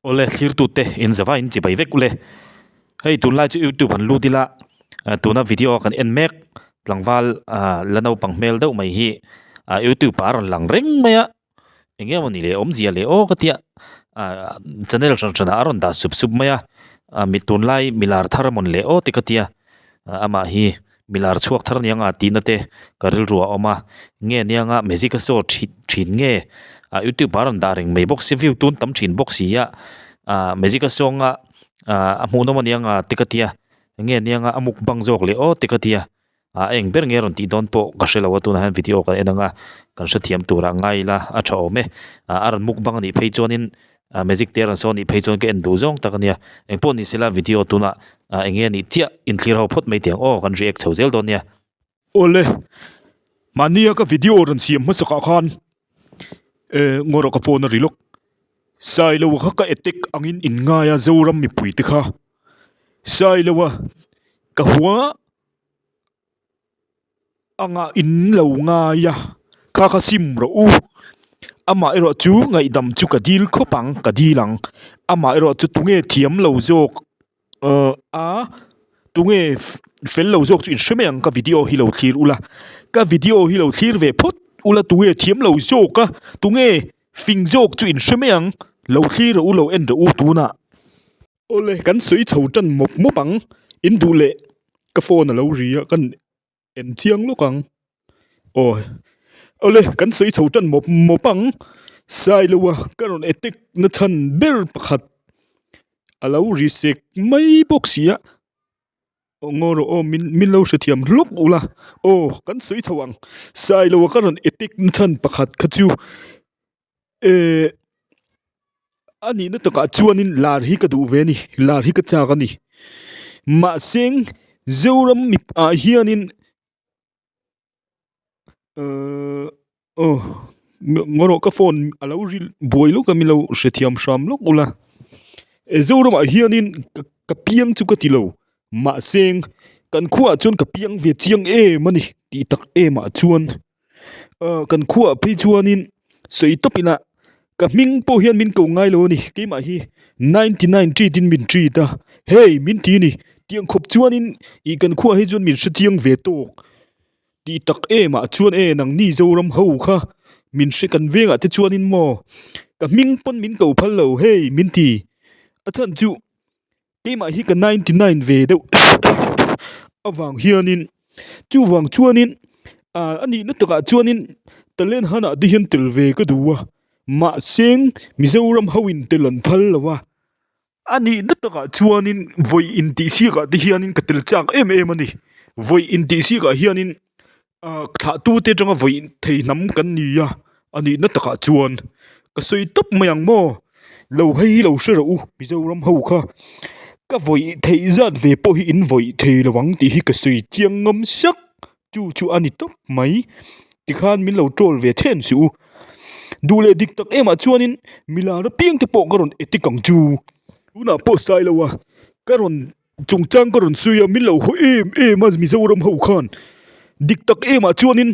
Awle thlirtute in zava in chibai vek ule. Hei tunlai chu youtube han lut ila tuna video a kan en mek tlangval ah la naupang hmel deuh mai hi ah youtube ah a rawn lang reng mai a eng nge mawni le awmzia leh aw ka tia ah channel hran hran ah a rawn dah sup sup mai a ah mi tunlai milar thar a mawn leh aw te ka tia amah hi milar chhuak thar aniang a tihna te ka rilru a awm a nge aniang a magic a saw thin thin nge ah youtube ah a rawn dah reng mai bawk si view tun tam thin bawk si a ah magic a sawnga ah a hmuhnawm aniang a te ka tia nge aniang a a mukbang zawk leh aw te ka tia ah eng ber nge a rawn tih dawn pawh ka hrelo a tunah hian video kan en ang a kan hrethiam turah ngai ila a tha awm e ah a rawn mukbang anih phei chuanin ah magic te a rawn sawn anih phei chuan ka en duh zawng tak ania engpawh ni sela video tunah ah eng nge anih chiah inthlir ho phawt mai teh ang aw kan react chho zel dawn nia. Awle mahnia ka video rawn siam hmasak ah khan eh ngaw rawh ka phone a ri lawk Sailo kha ka attack angin in ngai a Zoram mipui te kha Sailo a ka hua. Anga in lo ngai a, kha kha sim rawh u. Amah erawh chu ngaihdam chu ka dil khawp ang, ka dil ang. Amah erawh chu tunge thiam lo zawk ahh a, tunge fel lo zawk chu in hre mai ang ka video hi lo thlir ula. Ka video hi lo thlir ve phawt ula tunge thiam lo zawk a, tunge fing zawk chu in hre mai ang, lo thlir rawh u lo en rawh u tunah. Awle kan sawi chho tan mawp mawp ang, in duh leh ka phone a lo ri a kan en chiang lawk ang aw awle kan sawi chho tan mawp mawp ang Sailo a ka rawn attack na chhan ber pakhat a lo ri sek mai bawk si a aw ngaw rawh aw min min lo hrethiam hlawk ula aw kan sawi chho ang Sailo a ka rawn attack na chhan pakhat kha chu. Ehh a nihna takah chuanin lar hi ka duh ve a ni lar hi ka chak a ni mahse Zoram mipaah hianin ehh aw ngaw rawh ka phone a lo ri buai lawk a min lo hrethiam hram lawk ula Zoramah hianin ka piang chu ka ti lo mahse kan khuaah chuan ka piang ve chiang em a ni tih tak emah chuan. Ahh kan khuaah phei chuanin sawi tawp ila ka hming pawh hian min ko ngai lo a ni keimah hi ninety nine treat in min treat a hei min ti a ni tiang khawp chuanin ih kan khuaah hi chuan min hre chiang ve tawk tih tak em ah chuan e nangni Zoram ho kha min hre kan vengah te chuanin maw ka hming pawn min ko phal lo hei min ti a chhan chu. Keimah hi ka 99 ve deuh avang hianin chuvang chuanin ah a nihna takah chuanin talent hunt ah te hian tel ve ka duh a mahse Mizoram ho in tel an phal lo a a nihna takah chuanin vawi intihsiak ah te hianin ka tel chak em em a ni vawi intihsiak ah hianin ah thlah tu te atanga vawi thei hnam kan ni a a nihna takah chuan ka sawi tawp mai ang maw lo hei hi lo hre rawh u Mizoram ho kha ka vawi theih zat ve pawh hi in vawi thei lo ang tih hi ka sawi chiang ngam sak chu chu a ni tawp mai tikhan min lo troll ve chhen suh u duh leh dik tak emah chuanin milar apiang te pawh ka rawn etik ang chu tunah pawh sailo a ka rawn. Chungchang ka rawn sawi a, min lo haw em em a Mizoram ho khan. Dik tak emah chuanin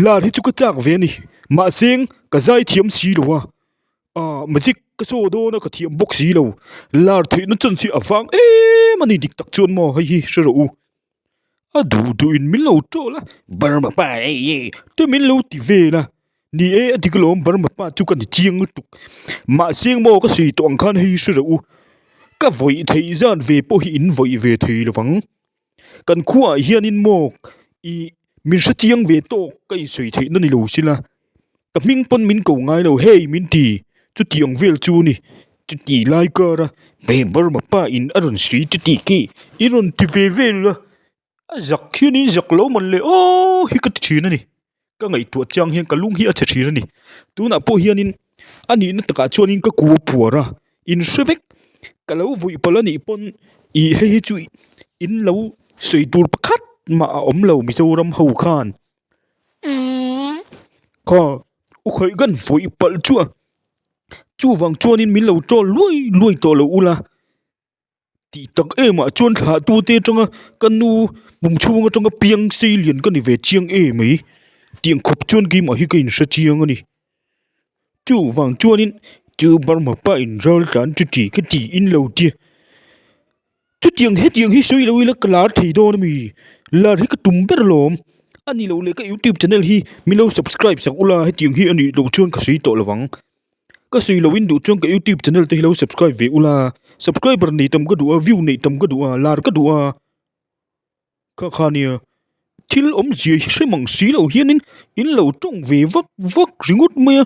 lar hi chu ka chak ve a ni. Mahse ka zai thiam si lo a, ah magic ka saw dawn a ka thiam bawk si lo. Lar theihna chance hi a vang em a ni dik tak chuan maw hei hi hre rawh u. A duh duhin min lo ṭawl a, Burma pa ei ei te min lo ti vel a. Ni e a dik alawm Burma pa chu ka ni chiang lutuk. Mahse maw ka sawi tawh ang khan hei hre rawh u. Ka vawih theih zan ve pawh hi in vawih ve thei lo vang. Kan khuaah hianin maw ih min hre chiang ve tawk ka insawi theihna ni lo sila. Ka hming pawn min ko ngai lo hei min ti chuti ang vel chu ni. Chuti lai kar a Burma pa in a rawn sawi chuti khi i rawn ti ve vel a. A zak hianin zak lo mawn le aw hi ka ti thin a ni. Ka ngaihtuah chiang hian ka lung hi a chhe thin a ni. Tunah pawh hianin a nihna takah chuanin ka ku a puar a, in hre vek. Ka lo vuih palh a nih pawn ih hei hi chu in lo sawi tur pakhat mah a awm lo Mizoram ho khan. Kha u khawih kan vuih palh chu a, chuvang chuanin min lo troll luai luai tawh lo ula. Tih tak em ah chuan thlah tu te atanga ka nu pum chhung atanga piang sei lian ka ni ve chiang em mai tiang khawp chuan keimah hi ka in hre chiang a ni chuvang chuanin. Chu Burma pa in ral tlan chu ti ka ti in lo tia. Chutiang hetiang hi sawi lo ila ka lar thei dawn a mi? Lar hi ka tum ber alawm. A ni lo leh ka youtube channel hi min lo subscribe sak ula hetiang hi a nih loh chuan ka sawi tawh lo vang. Ka sawi loh in duh chuan ka youtube channel te hi lo subscribe ve ula. Subscriber nei tam ka duh a, view neih tam ka duh a, lar ka duh a. Kha kha nia thil awmzia hi hre mang si lo hianin in lo tawng ve vak vak ringawt mai a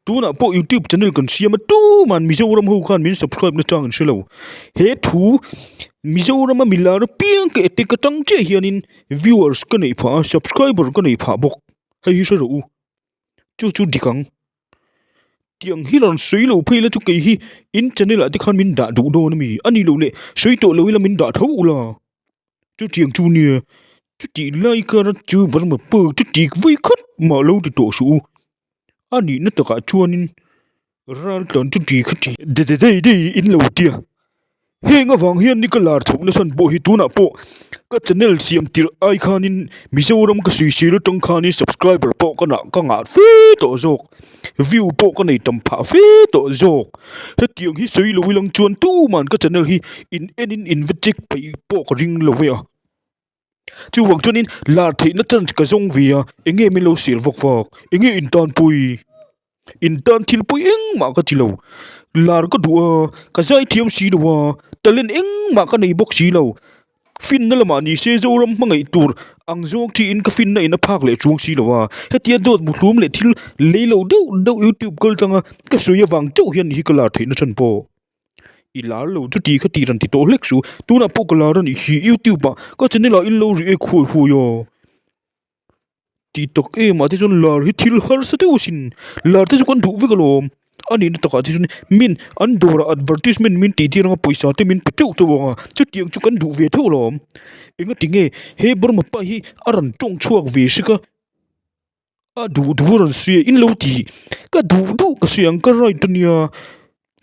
tunah pawh youtube channel kan siam a tuman Mizoram ho khan min subscribe na chang an hre lo he thu Mizoram a milar apiang ka attack atang chiah hianin viewers ka neih phah a subscriber ka neih phah bawk hei hi hre rawh u chu chu dik ang. Tiang hi rawn sawi lo phei la chu kei hi in channel ah te khan min dah duh dawn a mi? A ni lo le, sawi tawh lo ila min dah tho ula. Chutiang chu nia, chutih lai kara chu Burma pa chu tik vawi khat mah lo ti tawh suh u. A nihna takah chuanin ral tlan chu ti kha ti de de dei dei in lo tia. Heng avang hian ni ka lar chhoh nasa an pawh hi tunah pawh ka channel siam tirh ai khanin Mizoram ka sawi sir atang khanin subscriber pawh ka nah ka ngah fe tawh zawk view pawh ka nei tam phah fe tawh zawk hetiang hi sawi lo ilang chuan tuman ka channel hi in en in in va check peih pawh ka ring lo ve a chuvang chuanin lar theihna chance ka zawng ve a enge min lo sel vak vak enge in tanpui. In tan thil pawi engmah ka ti lo, lar ka duh a, ka zai thiam si lo a, talent engmah ka nei bawk si lo, finna lamah ni se Zoram hmangaih tur ang zawng thiin ka finna in a phak leh chuang si lo a, hetia dawt muhlum leh thil lei lo deuh deuh youtube kal tanga ka sawi avang chauh hian hi ka lar theihna chhan pawh i lar lo chu ti kha ti rawn ti tawh hlek su, tunah pawh ka lar a nih hi youtube ah ka channel ah in lo react huai huai a. Tih tak em ah te chuan lar hi thil harsa deuh asin lar te chu kan duh vek alawm a nihna takah te chuan min an dawrah advertisement min tih tir anga pawisa te min pe teuh teuh ang a chutiang chu kan duh ve theuh alawm enga tinge he Burma pa hi a rawn tawng chhuak ve hrik a a duh duh a rawn sawi a in lo ti ka duh duh ka sawi ang ka right ania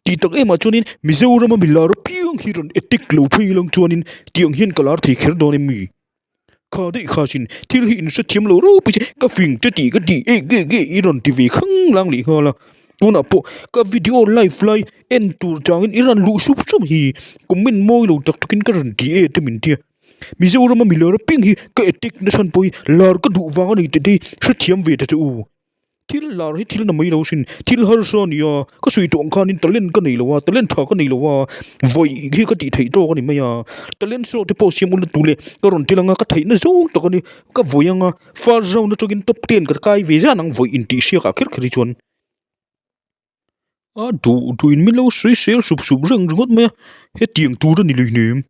tih tak em ah chuanin Mizoram a mi lar apiang hi rawn attack lo phei lang chuanin tiang hian ka lar thei kher dawn em mi. Kha daih kha sin thil hi in hrethiam lo ropui che ka fing che tih ka tih eh ge ge i rawn ti ve khang lang leh nghal a tunah pawh ka video live lai en tur changin i rawn luh sup sup hi comment mawi lo tak takin ka rawn ti e te min tia Mizoram a mi lar apiang hi ka attack na chhan pawh hi lar ka duh vang a ni tih te hi hrethiam ve ta che u. Thil lar hi thil na mai lo sin, thil harsa a ni a, ka sawi tawh ang khanin talent ka nei lo a, talent tha ka nei lo a, vawi hi ka tih theih tawk a ni mai a, talent show te pawh siam ula tule ka rawn tel ang a, ka theihna zawng tak a ni, ka vawi ang a, first round atangin top ten ka kai ve zan ang vawi intihsiakah kher kher hi chuan. A duh duhin min lo sawi sel sup sup reng ringawt mai a, hetiang tur a ni lui hnem.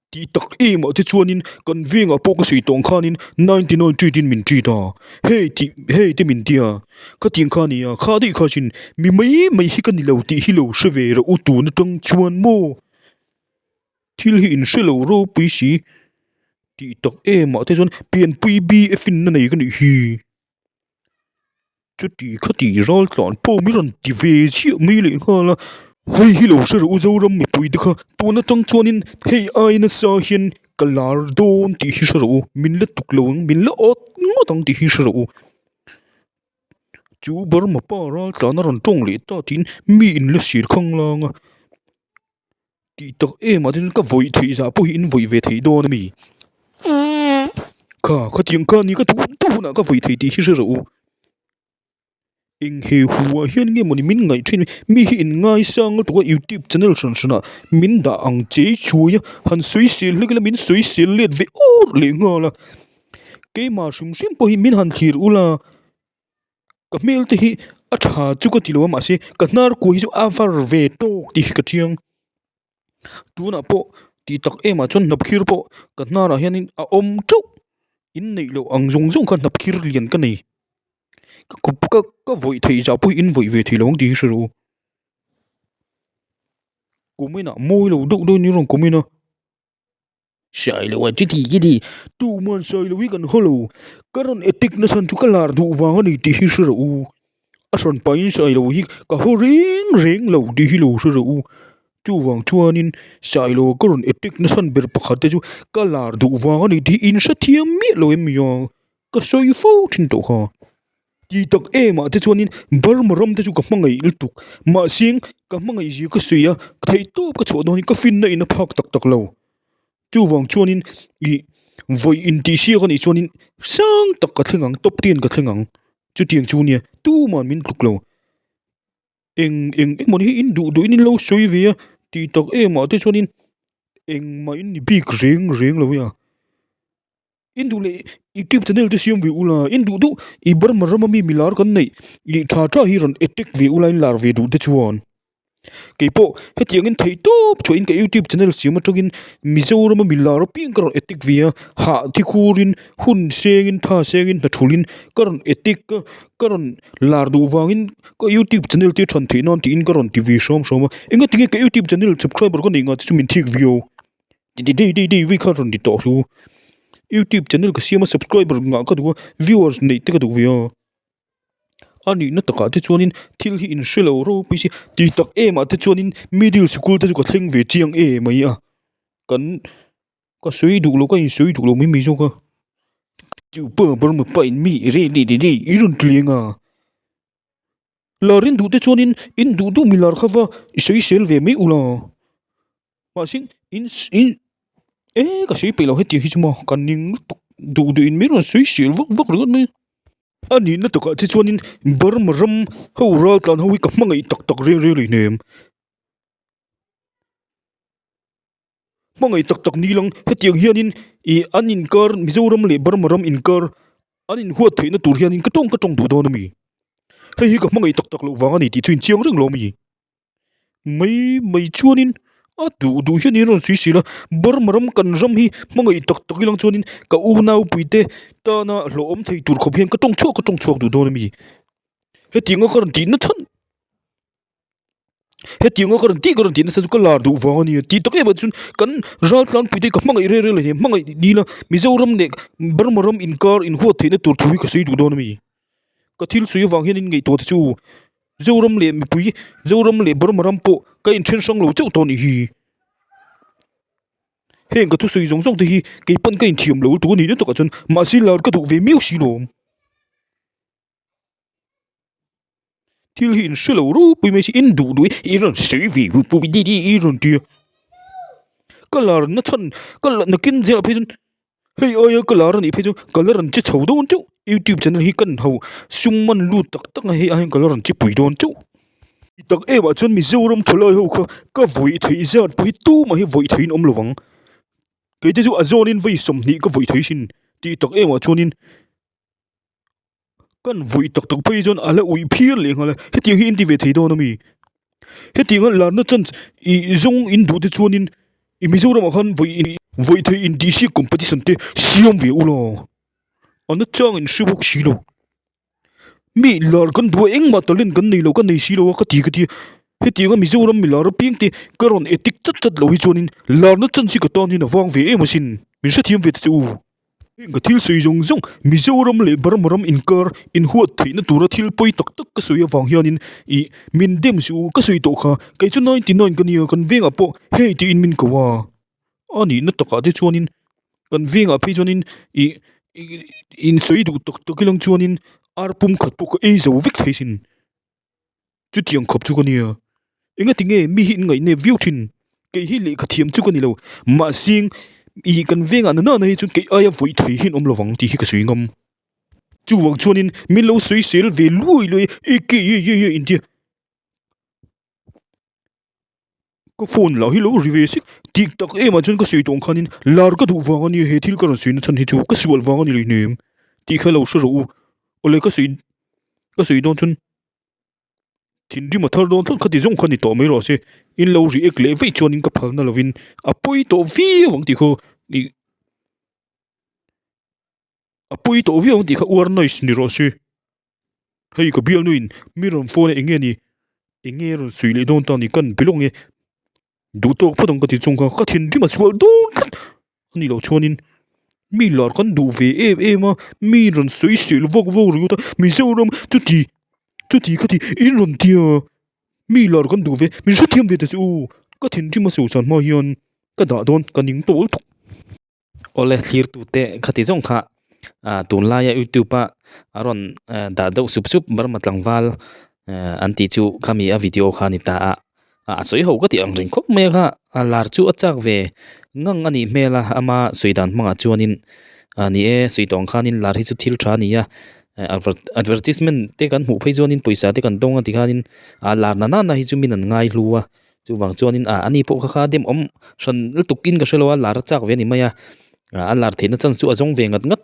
Tih tak em ah te chuanin kan vengah pawh ka sawi tawh ang khanin 99 treat in min treat a, hei tih hei te min tia, khatiang kha a ni a, kha daih kha sin mi mai mai hi ka ni lo tih hi lo hre ve rawh u tun atang chuan maw thil hi in hre lo ropui si tih tak em ah te chuan pianpui BF in na nei ka nih hi. Chuti khati ral tlan pawh min rawn ti ve chiah mai leh nghal a, hei hi lo hre rawh u Zoram mipui te kha tun atang chuanin hei ai nasa hian ka lar dawn tih hi hre rawh u, min la tuk lo ang, min la awt ngawt ang tih hi hre rawh u. Chu Burma pa ral tlan a rawn tawng leh ta tiin mi in la sir khang lang a, tih tak em ah te chuan ka vawih theih zah pawh hi in vawih ve theih dawn a mi? Kha khatiang kha ni ka duh duh hunah ka vawih thei tih hi hre rawh u. Eng he hu ah hian nge mawni min ngaih thin mi hi in ngaisang lutuk a youtube channel hran hran ah min dah ang chei chhuai a han sawi sel hlek ila min sawi sel let ve awr leh nghal a keimah hrim hrim pawh hi min han thlir ula. Ka hmel te hi a tha chu ka ti lo a mahse ka hnar kuai hi chu a var ve tawk tih hi ka chiang tunah pawh tih tak em ah chuan hnapkhir pawh ka hnar ah hianin a awm teuh in neih loh ang zawng zawng kha hnapkhir lian ka nei ka kawp ka ka vawih theih zah pawh hi in vawih ve thei lo ang tih hi hre rawh u comment ah mawi lo deuh deuh in rawn comment a. Sailo a chuti chuti tuman sailo hi kan haw lo ka rawn attack na chhan chu ka lar duh vang a ni tih hi hre rawh u a hran pahin sailo hi ka haw reng reng lo tih hi lo hre rawh u chuvang chuanin sailo ka rawn attack na chhan ber pakhat te chu ka lar duh vang a ni tih in hrethiam miah lo em mi a ka sawi fo thin tawh kha. Ti tak em ah te chuanin Burma ram te chu ka hmangaih lutuk. Mahse ka hmangaih zia ka sawi a, ka theih tawp ka chhuah dawn hi ka finna in a phak tak tak lo. Chuvang chuanin ih vawi intihsiak anih chuanin sang tak ka thleng ang, top ten ka thleng ang. Chutiang chu nia tuman min tluk lo. Eng eng emaw ni hi in duh duhin in lo sawi ve a tih tak em ah te chuanin engmah in ni bik reng reng lo a. In duh leh youtube channel te siam ve ula in duh duh i Burma rama mi milar kan neih ih tha tha hi rawn attack ve ula in lar ve duh te chuan keipawh hetiang in theih tawp chhuah in ka youtube channel siam atangin Mizoram a milar apiang ka rawn attack ve a hah thi khur in hun seng in tha seng in hna thul in ka rawn attack a ka rawn lar duh vangin ka youtube channel te than theih nan tiin ka rawn ti ve hram hram a engatinge ka youtube channel subscriber ka neih ngah te chu min thik viau. Ti dei dei dei vei kha rawn ti tawh su. Youtube channel ka siam a subscriber ngah ka duh a viewers neih te ka duh ve a. A nihna takah te chuanin thil hi in hre lo ropui si ti tak em ah te chuanin middle sikul te chu ka thleng ve chiang em mai a. Kan ka sawi duh lo ka insawi duh lo mai mai zawk a. Chu pa Burma pa in mi i reh leh leh leh i rawn tleng a. Lar in duh te chuanin in duh duh mi lar kha va i sawi sel ve mai ula. Mahse in in e ka sawi peih lo hetiang hi chu maw ka ning lutuk duh duh in mai rawn sawi sel vak vak ringawt mai. A nihna takah te chuanin Burma ram ho ral tlan ho hi ka hmangaih tak tak reng reng hleinem. Hmangaih tak tak ni lang hetiang hianin ih an inkar Mizoram leh Burma ram inkar an inhuat theihna tur hianin ka tawng ka tawng duh dawn a mi. Hei hi ka hmangaih tak tak loh vang a ni tih chu inchiang reng lo a mi. Mai mai chuanin a duh duh hian in rawn sawi sil a, Burma ram kan ram hi hmangaih tak tak ilang chuanin ka unaupui te tana hlawhawm thei tur khawp hian ka tawng chhuak ka tawng chhuak duh dawn a mi. Hetianga ka rawn tihna chhan. Hetiang a ka rawn tih ka rawn tih nasa chu ka lar duh vang a ni tih tak em ah chuan kan raltlanpui te hi ka hmangaih rel rel a ni hmangaih ni ila Mizoram leh Burma ram inkar inhuat theihna tur thu hi ka sawi duh dawn a mi ka thil sawi avang hian in ngaihtuah te chu Zoram leh mipui Zoram leh Burma ram pawh ka inthen hrang lo chauh tawh a nih hi heng ka thusawi zawng zawng te hi kei pawn ka inthiam lo lutuk a nih na takah chuan mahse lar ka duh ve miau si lo. Thil hi in hre lo ropui mai si in duh duh i i rawn sawi ve hu pu di di i rawn ti a ka lar na chhan ka la nakin zel ah phei chuan hei aia ka lar anih phei chuan ka la rawn che chho dawn chauh youtube channel hi kan ho sum man lut tak tak a hei aiin ka la rawn che pui dawn chauh tak em ah chuan Mizoram thalai ho kha ka vawih theih zat pawh hi tumah hi vawih theihin awm lovang kei te chu a zawnin vawi 20 ka vawih thei sin tih tak em ah chuanin. Kan vawi tak tak phei chuan a la uih phiar leh nghal a, hetiang hi in ti ve thei dawn a mi? Hetiang a larna chance ih zawng in duh te chuanin ih Mizoramah khan vawi vawi thei intihsiak competition te siam ve ula, a na chang in hre bawk si lo. Mi lar kan duh a engmah talent kan nei lo ka nei si lo a ka ti ka ti a, hetiang a Mizoram mi lar apiang te ka rawn etik chat chat loh hi chuanin larna chance hi ka tan hian a vang ve em asin, min hrethiam ve te chu u. Heng ka thil sawi zawng zawng Mizoram leh Burma ram inkar inhuat theihna tura thil pawi tak tak ka sawi avang hianin ih min dem suh u ka sawi tawh kha kei chu 99 ka nia kan vengah pawh hei tiin min ko a a nihna takah te chuanin kan vengah phei chuanin ih insawi duh tak tak ilang chuanin ar pum khat pawh ka ei zo vek thei sin. Chutiang khawp chu ka nia. Engati nge mi hi in ngaihnep viau thin? Kei hi lehkha thiam chu ka ni lo. Mahse ih kan vengah na nana hi chuan kei aia vawi thei hi an awm lovang tih hi ka sawi ngam. Chuvang chuanin min lo sawi sel ve luai luai a, e ke ye ye ye intia. Ka phone lah hi lo ri ve sek. Tik tak emah chuan ka sawi tawng khanin lar ka duh vang a nia he thil ka rawn sawi na chhan hi chu ka sual vang a ni hleinem tih kha lo hre rawh u. Awle ka sawi ka sawi dawn chuan. Thinrim a thar dawn tlat kha ti zawng kha ni tawh mai rawh se, in lo react leh veih chuanin ka phalna lovin a pawi tawh viau ang tih khaw ih a pawi tawh viau ang tih kha uar noise ni rawh se. Hei ka bialnuin mi rawn phone a eng nge ni eng nge rawn sawi leh dawn ta ni kan be lawk nge duh tawk phawt ang ka ti chung kha ka thinrim a sual dawn tlat a ni loh chuanin mi lar kan duh ve em em a mi rawn sawi sel vak vak ringawt a Mizoram chuti chuti khati in rawn tia mi lar kan duh ve min hrethiam ve ta che u ka thinrim a sosan hma hian ka dah dawn ka ning tawh lutuk. Awle thlir tute khati zawng kha. ah tunlaia youtube a a rawn dah deuh sup sup Burma tlangval an tih chu khami a video kha a ni ta a a sawi ho ka tih ang reng khawp mai a kha a lar chu a chak ve ngang a nih hmel a ama sawi dan hmangah chuanin ah ni e sawi tawh ang khanin lar hi chu thil tha a ni a advertisement te kan hmuh phei chuanin pawisa te kan dawng a tikhanin a lar na nana hi chu min an ngai hlu a chuvang chuanin ah ani pawh kha kha dem awm hran lutuk in ka hrelo a lar a chak ve a ni mai a a lar theihna chance chu a zawng ve ngat ngat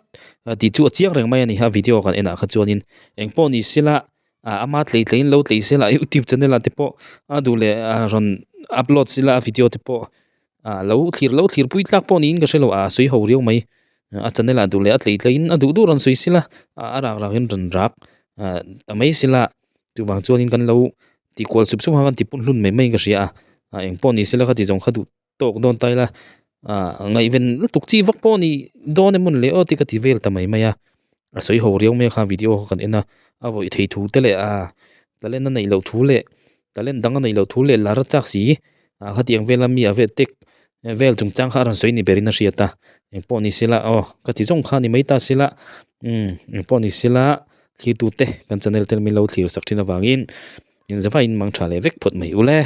tih chu a chiang reng mai a ni a video kan enah kha chuanin engpawh ni sela ah ama tlei tlei in lo tlei sela youtube channel ah te pawh a duh leh a rawn upload sela a video te pawh ah lo thlir lo thlir pui tlak pawh niin ka hrelo ah a sawi ho riau mai a channel ah duh leh a tlei tlei in a duh duh rawn sawi sela a rak rak in rawn rak ah ta mai sela chuvang chuanin kan lo tihkual sup sup a kan ti pun hlun mai mai in ka hria a ah engpawh ni sela kha ti zawng kha duh tawk dawn ta ila ah ngaihven lutuk chi vak pawh a nih dawn emaw ni le aw tih ka ti vel ta mai mai a a sawi ho riau mai a kha video kha kan en a a vawih thei thu te leh ah talent a neih loh thu leh talent dang a neih loh thu leh lar a chak si ah khatiang vela mi a vel tek vel chungchang kha a rawn sawi ni berin a hriat a engpawh ni sela aw ka ti zawng kha a ni mai ta sela umm engpawh ni sela thlir tute kan channel te min lo thlir sak thin avangin inzavaiin mang tha leh vek phawt mai ule.